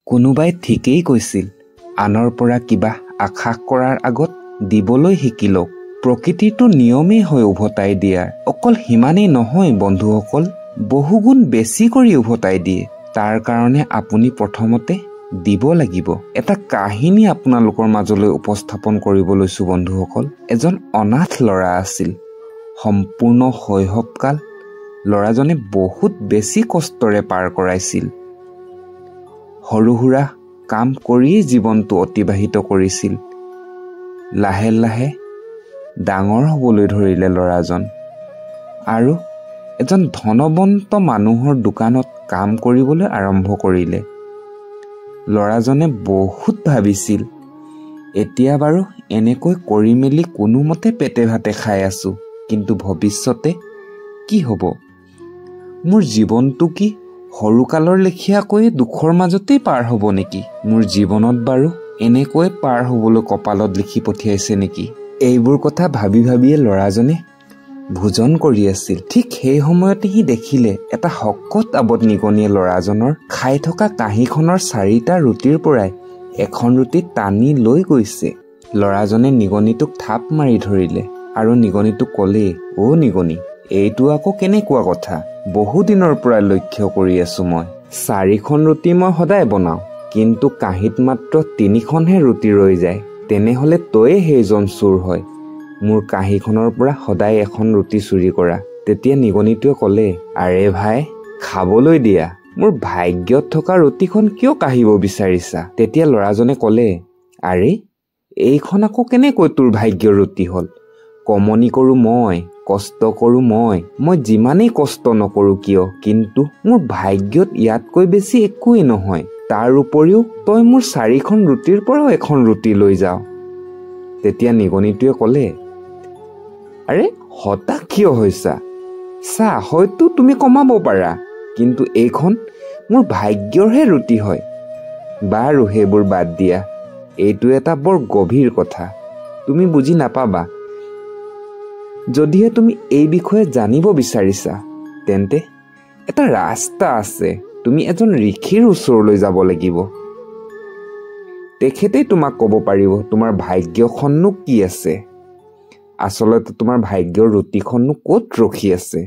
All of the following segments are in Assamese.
কোনোবাই ঠিকেই কৈছিল, আনৰ পৰা কিবা আশা কৰাৰ আগত দিবলৈ শিকি লওক। প্ৰকৃতিৰটো নিয়মেই হয় উভতাই দিয়াৰ। অকল সিমানেই নহয় বন্ধুসকল, বহুগুণ বেছি কৰি উভতাই দিয়ে। তাৰ কাৰণে আপুনি প্ৰথমতে দিব লাগিব। এটা কাহিনী আপোনালোকৰ মাজলৈ উপস্থাপন কৰিব লৈছোঁ বন্ধুসকল। এজন অনাথ ল'ৰা আছিল। সম্পূৰ্ণ শৈশৱকাল ল'ৰাজনে বহুত বেছি কষ্টৰে পাৰ কৰাইছিল। সৰু সুৰা কাম কৰিয়েই জীৱনটো অতিবাহিত কৰিছিল। লাহে লাহে ডাঙৰ হ'বলৈ ধৰিলে ল'ৰাজন আৰু এজন ধনৱন্ত মানুহৰ দোকানত কাম কৰিবলৈ আৰম্ভ কৰিলে। ল'ৰাজনে বহুত ভাবিছিল, এতিয়া বাৰু এনেকৈ কৰি মেলি কোনোমতে পেটে ভাতে খাই আছোঁ, কিন্তু ভৱিষ্যতে কি হ'ব? মোৰ জীৱনটো কি সৰুকালৰ লেখীয়াকৈয়ে দুখৰ মাজতেই পাৰ হ'ব নেকি? মোৰ জীৱনত বাৰু এনেকৈ পাৰ হ'বলৈ কপালত লিখি পঠিয়াইছে নেকি? এইবোৰ কথা ভাবি ভাবিয়ে ল'ৰাজনে ভোজন কৰি আছিল। ঠিক সেই সময়তে সি দেখিলে এটা শকত আৱত নিগনিয়ে ল'ৰাজনৰ খাই থকা কাঁহীখনৰ চাৰিটা ৰুটিৰ পৰাই এখন ৰুটি টানি লৈ গৈছে। ল'ৰাজনে নিগনিটোক থাপ মাৰি ধৰিলে আৰু নিগনিটোক ক'লে, অ' নিগনি, এইটো আকৌ কেনেকুৱা কথা? বহুদিনৰ পৰা লক্ষ্য কৰি আছো মই, চাৰিখন ৰুটি মই সদায় বনাওঁ, কিন্তু কাঁহীত মাত্ৰ তিনিখনহে ৰুটি ৰৈ যায়। তেনেহ'লে তয়ে সেইজন চোৰ হয়, মোৰ কাঁহীখনৰ পৰা সদায় এখন ৰুটি চুৰি কৰা। তেতিয়া নিগনিটোৱে ক'লে, আৰে ভাই, খাবলৈ দিয়া, মোৰ ভাগ্যত থকা ৰুটিখন কিয় কাঢ়িব বিচাৰিছা? তেতিয়া ল'ৰাজনে ক'লে, আৰে এইখন আকৌ কেনেকৈ তোৰ ভাগ্যৰ ৰুটি হ'ল? কমনি কৰোঁ মই, কষ্ট কৰোঁ মই, মই যিমানেই কষ্ট নকৰোঁ কিয়, কিন্তু মোৰ ভাগ্যত ইয়াতকৈ বেছি একোৱেই নহয়। তাৰ উপৰিও তই মোৰ চাৰিখন ৰুটিৰ পৰাও এখন ৰুটি লৈ যাওঁ। তেতিয়া নিগনিটোৱে ক'লে, আৰে হতাশ কিয় হৈছা? চা, হয়তো তুমি কমাব পাৰা, কিন্তু এইখন মোৰ ভাগ্যৰহে ৰুটি হয়। বাৰু সেইবোৰ বাদ দিয়া, এইটো এটা বৰ গভীৰ কথা, তুমি বুজি নাপাবা। যদিহে তুমি এই বিষয়ে জানিব বিচাৰিছা, তেন্তে এটা ৰাস্তা আছে, তুমি এজন ঋষিৰ ওচৰলৈ যাব লাগিব। তেখেতেই তোমাক ক'ব পাৰিব তোমাৰ ভাগ্যখননো কি আছে, আচলতে তোমাৰ ভাগ্যৰ ৰুটিখননো ক'ত ৰখি আছে।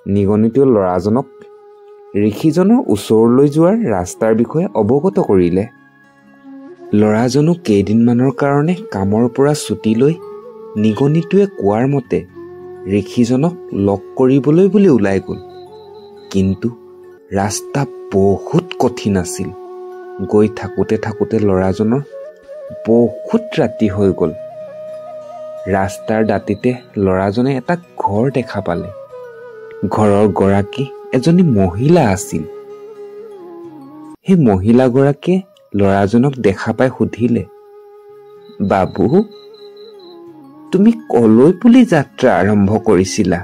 নিগনিটোৱে ল'ৰাজনক ঋষিজনৰ ওচৰলৈ যোৱাৰ ৰাস্তাৰ বিষয়ে অৱগত কৰিলে। ল'ৰাজনো কেইদিনমানৰ কাৰণে কামৰ পৰা ছুটি লৈ নিগনিটোৱে কোৱাৰ মতে ঋষিজনক লগ কৰিবলৈ বুলি ওলাই গ'ল। কিন্তু ৰাস্তা বহুত কঠিন আছিল। গৈ থাকোঁতে থাকোঁতে ল'ৰাজনৰ বহুত ৰাতি হৈ গ'ল। ৰাস্তাৰ দাঁতিতে ল'ৰাজনে এটা ঘৰ দেখা পালে। ঘৰৰ গৰাকী এজনী মহিলা আছিল। সেই মহিলাগৰাকীয়ে ল'ৰাজনক দেখা পাই সুধিলে, বাবু, তুমি কলৈ বুলি যাত্ৰা আৰম্ভ কৰিছিলা?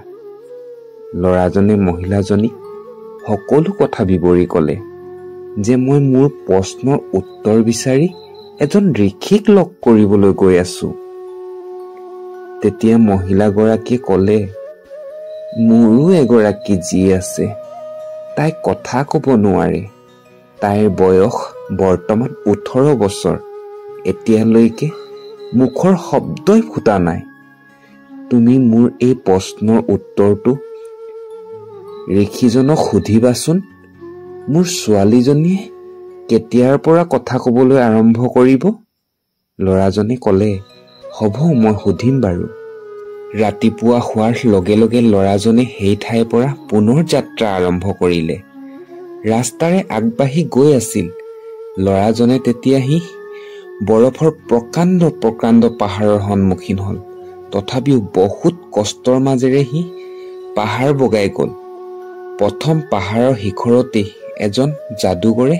ল'ৰাজনে মহিলাজনীক সকলো কথা বিৱৰি ক'লে যে মই মোৰ প্ৰশ্নৰ উত্তৰ বিচাৰি এজন ঋষিক লগ কৰিবলৈ গৈ আছো। তেতিয়া মহিলাগৰাকীয়ে ক'লে, মোৰো এগৰাকী জী আছে, তাই কথা ক'ব নোৱাৰে। তাইৰ বয়স বৰ্তমান 18 বছৰ, এতিয়ালৈকে মুখৰ শব্দই ফুটা নাই। তুমি মোৰ এই প্ৰশ্নৰ উত্তৰটো ঋষিজনক সুধিবাচোন, মোৰ ছোৱালীজনীয়ে কেতিয়াৰ পৰা কথা ক'বলৈ আৰম্ভ কৰিব? ল'ৰাজনে ক'লে, হ'ব, মই সুধিম বাৰু। ৰাতিপুৱা হোৱাৰ লগে লগে ল'ৰাজনে সেই ঠাইৰ পৰা পুনৰ যাত্ৰা আৰম্ভ কৰিলে। ৰাস্তাৰে আগবাঢ়ি গৈ আছিল ল'ৰাজনে। তেতিয়া সি বৰফৰ প্ৰকাণ্ড প্ৰকাণ্ড পাহাৰৰ সন্মুখীন হ'ল। তথাপিও বহুত কষ্টৰ মাজেৰে সি পাহাৰ বগাই গ'ল। প্ৰথম পাহাৰৰ শিখৰতেই এজন যাদুকৰে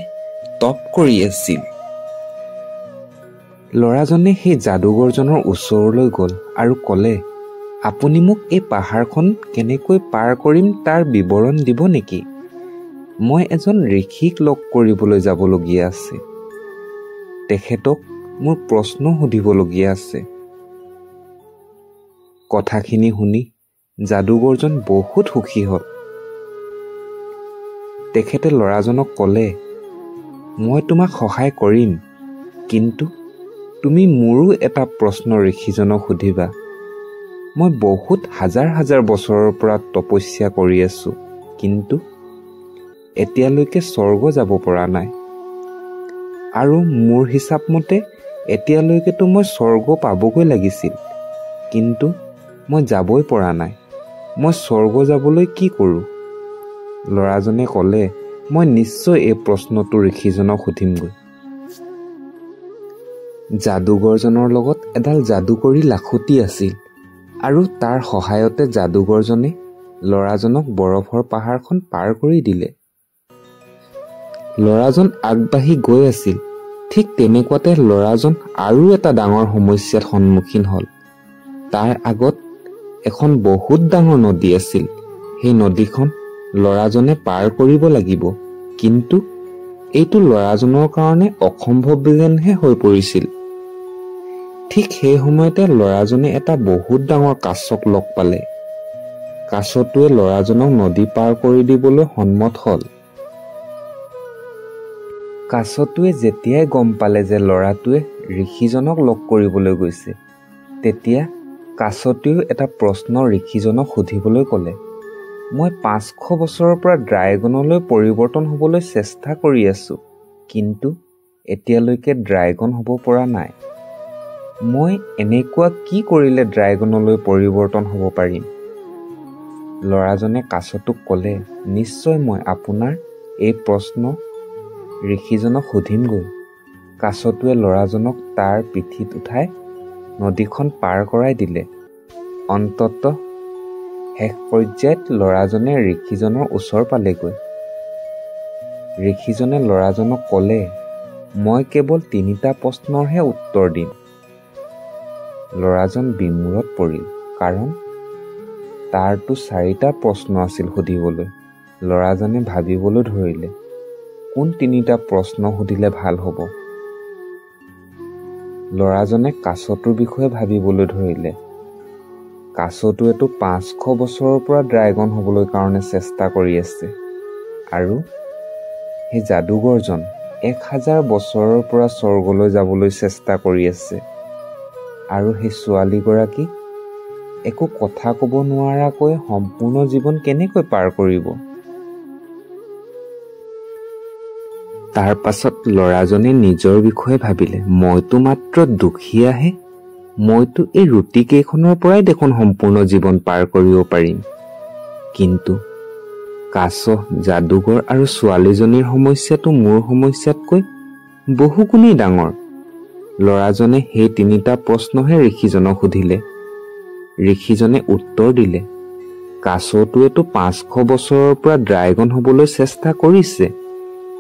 তপ কৰি আছিল। ল'ৰাজনে সেই যাদুকৰজনৰ ওচৰলৈ গ'ল আৰু ক'লে, আপুনি মোক এই পাহাৰখন কেনেকৈ পাৰ কৰিম তাৰ বিৱৰণ দিব নেকি? মই এজন ঋষিক লগ কৰিবলৈ যাবলগীয়া আছে, তেখেতক মোৰ প্ৰশ্ন সুধিবলগীয়া আছে। কথাখিনি শুনি যাদুকৰজন বহুত সুখী হ'ল। তেখেতে ল'ৰাজনক ক'লে, মই তোমাক সহায় কৰিম, কিন্তু তুমি মোৰো এটা প্ৰশ্ন ঋষিজনক সুধিবা। মই বহুত হাজাৰ হাজাৰ বছৰৰ পৰা তপস্যা কৰি আছোঁ, কিন্তু এতিয়ালৈকে স্বৰ্গ যাব পৰা নাই। আৰু মোৰ হিচাপ মতে এতিয়ালৈকেতো মই স্বৰ্গ পাবগৈ লাগিছিল, কিন্তু মই যাবই পৰা নাই। মই স্বৰ্গ যাবলৈ কি কৰোঁ? ল'ৰাজনে ক'লে, মই নিশ্চয় এই প্ৰশ্নটো ঋষিজনক সুধিমগৈ। যাদুগৰজনৰ লগত এডাল যাদুকৰী লাখুটি আছিল আৰু তাৰ সহায়তে যাদুগৰজনে ল'ৰাজনক বৰফৰ পাহাৰখন পাৰ কৰি দিলে। ল'ৰাজন আগবাঢ়ি গৈ আছিল। ঠিক তেনেকুৱাতে ল'ৰাজন আৰু এটা ডাঙৰ সমস্যাৰ সন্মুখীন হ'ল। তাৰ আগত এখন বহুত ডাঙৰ নদী আছিল। সেই নদীখন ল'ৰাজনে পাৰ কৰিব লাগিব, কিন্তু এইটো ল'ৰাজনৰ কাৰণে অসম্ভৱ যেনহে হৈ পৰিছিল। ঠিক সেই সময়তে ল'ৰাজনে এটা বহুত ডাঙৰ কাছক লগ পালে। কাছটোৱে ল'ৰাজনক নদী পাৰ কৰি দিবলৈ সন্মত হ'ল। কাছটোৱে যেতিয়াই গম পালে যে ল'ৰাটোৱে ঋষিজনক লগ কৰিবলৈ গৈছে, তেতিয়া কাছটোৱেও এটা প্ৰশ্ন ঋষিজনক সুধিবলৈ ক'লে, মই 500 বছৰৰ পৰা ড্ৰাইগনলৈ পৰিৱৰ্তন হ'বলৈ চেষ্টা কৰি আছোঁ, কিন্তু এতিয়ালৈকে ড্ৰাইগন হ'ব পৰা নাই। মই এনেকুৱা কি কৰিলে ড্ৰাইগনলৈ পৰিৱৰ্তন হ'ব পাৰিম? ল'ৰাজনে কাছটোক ক'লে, নিশ্চয় মই আপোনাৰ এই প্ৰশ্ন ঋষিজনক সুধিমগৈ। কাছটোৱে ল'ৰাজনক তাৰ পিঠিত উঠাই নদীখন পাৰ কৰাই দিলে। অন্ততঃ শেষ পৰ্যায়ত ল'ৰাজনে ঋষিজনৰ ওচৰ পালেগৈ। ঋষিজনে ল'ৰাজনক ক'লে, মই কেৱল 3টা প্ৰশ্নৰহে উত্তৰ দিম। ল'ৰাজন বিমূৰত পৰিল, কাৰণ তাৰতো 4টা প্ৰশ্ন আছিল সুধিবলৈ। ল'ৰাজনে ভাবিবলৈ ধৰিলে, কোন 3টা প্ৰশ্ন সুধিলে ভাল হ'ব। ল'ৰাজনে কাছটোৰ বিষয়ে ভাবিবলৈ ধৰিলে। কাছটোৱেতো 500 বছৰৰ পৰা ড্ৰাইগন হ'বলৈ কাৰণে চেষ্টা কৰি আছে, আৰু সেই যাদুগৰজন 1000 বছৰৰ পৰা স্বৰ্গলৈ যাবলৈ চেষ্টা কৰি আছে, আৰু সেই ছোৱালীগৰাকী একো কথা ক'ব নোৱাৰাকৈ সম্পূৰ্ণ জীৱন কেনেকৈ পাৰ কৰিব? তাৰ পাছত ল'ৰাজনে নিজৰ বিষয়ে ভাবিলে, মইতো মাত্ৰ দুখীয়াহে, মইতো এই ৰুটি কেইখনৰ পৰাই দেখোন সম্পূৰ্ণ জীৱন পাৰ কৰিব পাৰিম। কিন্তু কাছ, যাদুগৰ আৰু ছোৱালীজনীৰ সমস্যাটো মোৰ সমস্যাতকৈ বহুগুণেই ডাঙৰ। ল'ৰাজনে সেই 3টা প্ৰশ্নহে ঋষিজনক সুধিলে। ঋষিজনে উত্তৰ দিলে, কাছটোৱেতো 500 বছৰৰ পৰা ড্ৰাইগন হ'বলৈ চেষ্টা কৰিছে,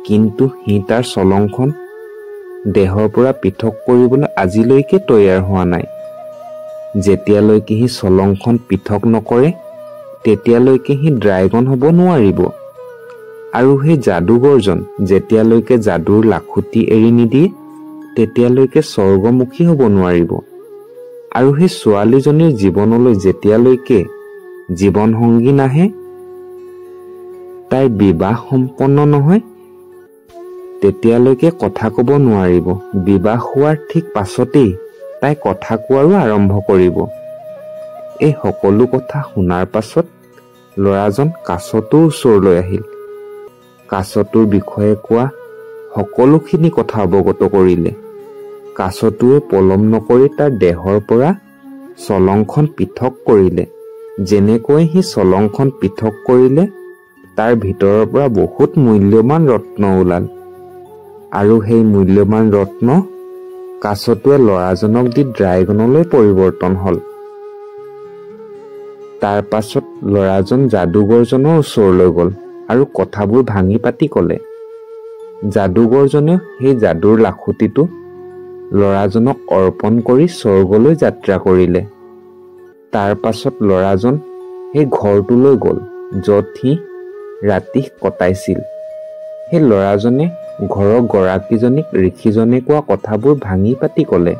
কিন্তু সি তাৰ চলংখন দেহৰ পৰা পৃথক কৰিবলৈ আজিলৈকে তৈয়াৰ হোৱা নাই। যেতিয়ালৈকে সি চলংখন পৃথক নকৰে, তেতিয়ালৈকে সি ড্ৰাইগন হ'ব নোৱাৰিব। আৰু সেই যাদুগৰজন যেতিয়ালৈকে যাদুৰ লাখুটি এৰি নিদিয়ে, তেতিয়ালৈকে স্বৰ্গমুখী হ'ব নোৱাৰিব। আৰু সেই ছোৱালীজনীৰ জীৱনলৈ যেতিয়ালৈকে জীৱনসংগী নাহে, তাইৰ বিবাহ সম্পন্ন নহয়, তেতিয়ালৈকে কথা ক'ব নোৱাৰিব। বিবাহ হোৱাৰ ঠিক পাছতেই তাই কথা কোৱাৰো আৰম্ভ কৰিব। এই সকলো কথা শুনাৰ পাছত ল'ৰাজন কাছটোৰ ওচৰলৈ আহিল। কাছটোৰ বিষয়ে কোৱা সকলোখিনি কথা অৱগত কৰিলে। কাছটোৱে পলম নকৰি তাৰ দেহৰ পৰা চলংখন পৃথক কৰিলে। যেনেকৈ সি চলংখন পৃথক কৰিলে, তাৰ ভিতৰৰ পৰা বহুত মূল্যৱান ৰত্ন ওলাল। আৰু সেই মূল্যৱান ৰত্ন কাছটোৱে ল'ৰাজনক দি ড্ৰাইগনলৈ পৰিৱৰ্তন হ'ল। তাৰ পাছত ল'ৰাজন যাদুগৰজনৰ ওচৰলৈ গ'ল আৰু কথাবোৰ ভাঙি পাতি ক'লে। যাদুগৰজনেও সেই যাদুৰ লাখুটিটো ল'ৰাজনক অৰ্পণ কৰি স্বৰ্গলৈ যাত্ৰা কৰিলে। তাৰ পাছত ল'ৰাজন সেই ঘৰটোলৈ গ'ল য'ত সি ৰাতি কটাইছিল। সেই ল'ৰাজনে ঘৰৰ গৰাকীজনীক ঋষিজনে কোৱা কথাবোৰ ভাঙি পাতি ক'লে।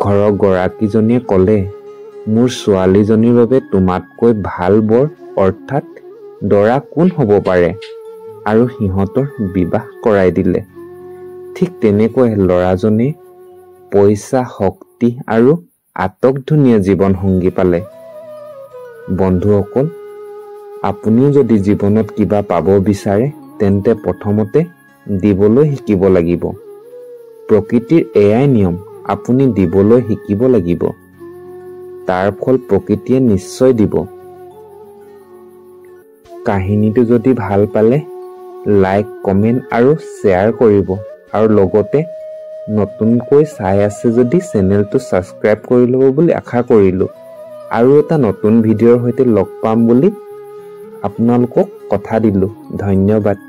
ঘৰৰ গৰাকীজনীয়ে ক'লে, মোৰ ছোৱালীজনীৰ বাবে তোমাতকৈ ভাল বৰ অৰ্থাৎ দৰা কোন হ'ব পাৰে? আৰু সিহঁতৰ বিবাহ কৰাই দিলে। ঠিক তেনেকৈ ল'ৰাজনে পইচা, শক্তি আৰু আটকধুনীয়া জীৱনসংগী পালে। বন্ধুসকল, আপুনিও যদি জীৱনত কিবা পাব বিচাৰে তেন্তে প্ৰথমতে দিবলৈ শিকিব লাগিব। প্ৰকৃতিৰ এয়াই নিয়ম, আপুনি দিবলৈ শিকিব লাগিব, তাৰ ফল প্ৰকৃতিয়ে নিশ্চয় দিব। কাহিনীটো যদি ভাল পালে লাইক, কমেণ্ট আৰু শ্বেয়াৰ কৰিব আৰু লগতে নতুনকৈ চাই আছে যদি চেনেলটো ছাবস্ক্ৰাইব কৰি ল'ব বুলি আশা কৰিলোঁ। আৰু এটা নতুন ভিডিঅ'ৰ সৈতে লগ পাম বুলি আপোনালোকক কথা দিলোঁ। ধন্যবাদ।